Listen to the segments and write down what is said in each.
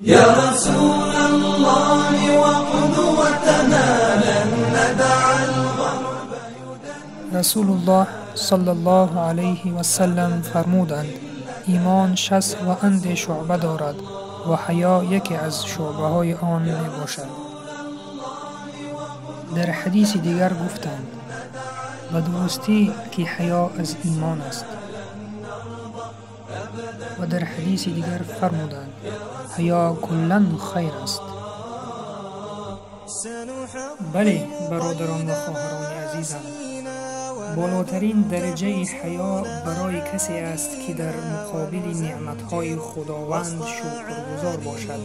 يا رسول الله وقدوتنا لن ندع الغرب. Расулуллоҳ саллаллоҳу алайҳи васаллам фармуданд: имон 60 ва анде шуъба дорад ва ҳаё яке аз шуъбаҳои он мебошад. Дар ҳадиси дигар гуфтанд: ба дурустӣ ки ҳаё аз имон аст. Ва дар ҳадиси дигар фармуданд: ҳаё куллан хайр аст. Бале, бародарон ва хоҳарони азизам, болотарин дараҷаи ҳаё барои касе аст, ки дар муқобили неъматҳои Худованд шукргузор бошад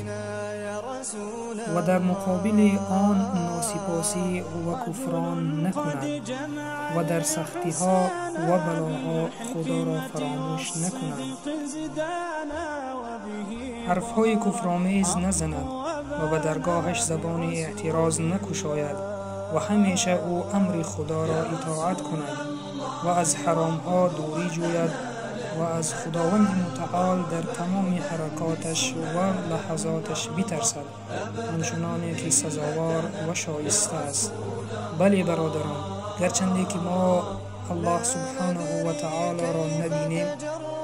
ва дар муқобили он носипосӣ ва куфрон накунад ва дар сахтиҳо ва балоҳо Худоро фаромӯш накунад, ҳарфҳои куфромез назанад ва ба даргоҳаш забони эътироз накушояд ва ҳамеша ӯ амри Худоро итоат кунад ва аз ҳаромҳо дурӣ ҷӯяд ва аз Худованди Мутаол дар тамоми ҳаракоташ ва лаҳазоташ битарсад, ҳамчуноне ки сазовор ва шоиста аст. Бале, бародарон, гарчанде ки мо Аллоҳ субҳанаҳу ва таолоро набинем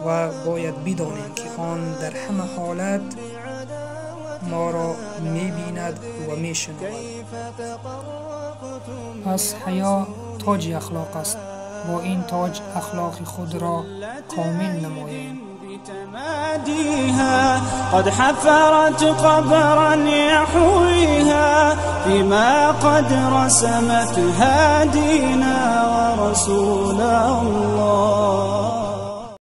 ва бояд бидонем, ки он дар ҳама ҳолат моро мебинад ва мешунавад. Пас ҳаё тоҷи ахлоқ аст. Бо ин тоҷ ахлоқи худро комил намоем. قد حفرت قبرا يحويها فيما قد رسمت هادينا ورسول الله.